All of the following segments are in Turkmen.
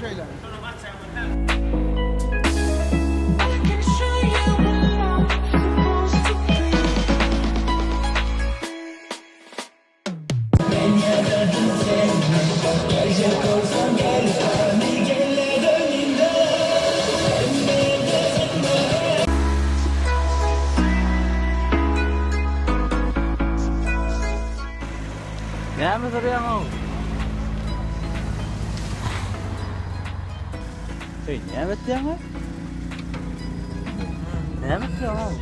şeýle. Näme durýaň-ow? Eý, näme etýäň-ow? Näme etýäň-ow?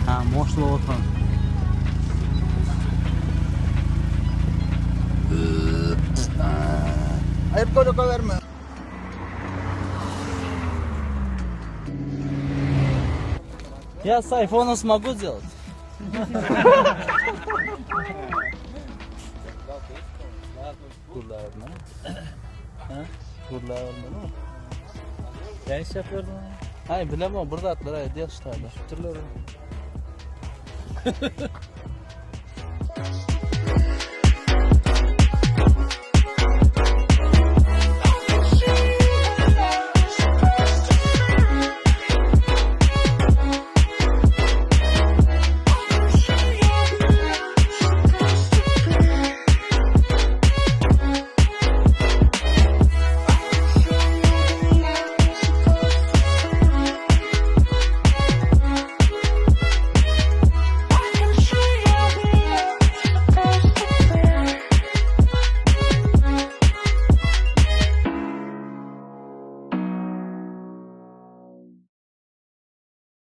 Ha, moşla oturan. Aýyp görüp verme. Я с айфона смогу сделать? Gurlar mı? Ha? Gurlar mı? Ne iş yapıyordun? Hayır bilemem burada atlar hayır diğer ştarda. Türler.